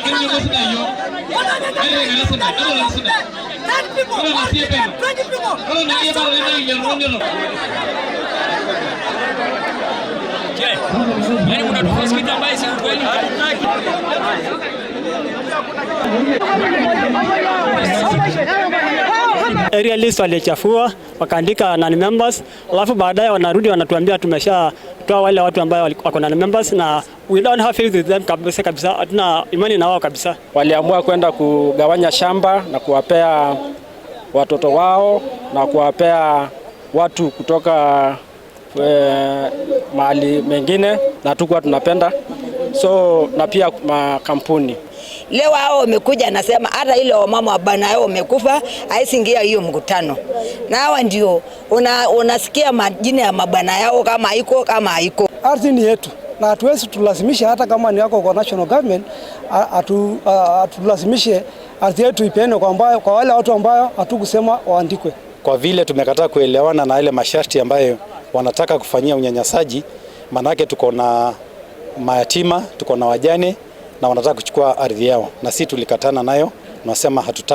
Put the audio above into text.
10 people, 20 people. Yaani mnatuforce kitu ambaye si kweli. Area list walichafua wakaandika non members, alafu baadaye wanarudi wanatuambia tumeshatoa wale watu ambao wako non members, na we don't have faith with them kabisa kabisa, hatuna imani na wao kabisa. Waliamua kwenda kugawanya shamba na kuwapea watoto wao na kuwapea watu kutoka mahali mengine, na hatukuwa tunapenda so, na pia makampuni. Leo hao wamekuja nasema hata ile wamama bwana yao wamekufa, haisingia hiyo mkutano. Na hawa ndio unasikia majina ya mabwana yao kama haiko kama haiko. Ardhi ni yetu na hatuwezi tulazimisha, hata kama ni yako kwa national government, atulazimishe ardhi yetu ipeane kwa wale watu ambayo hatukusema waandikwe. Kwa vile tumekataa kuelewana na ile masharti ambayo wanataka kufanyia unyanyasaji, manake tuko na mayatima, tuko na wajane na wanataka kuchukua ardhi yao, na sisi tulikatana nayo, tunasema hatutaki.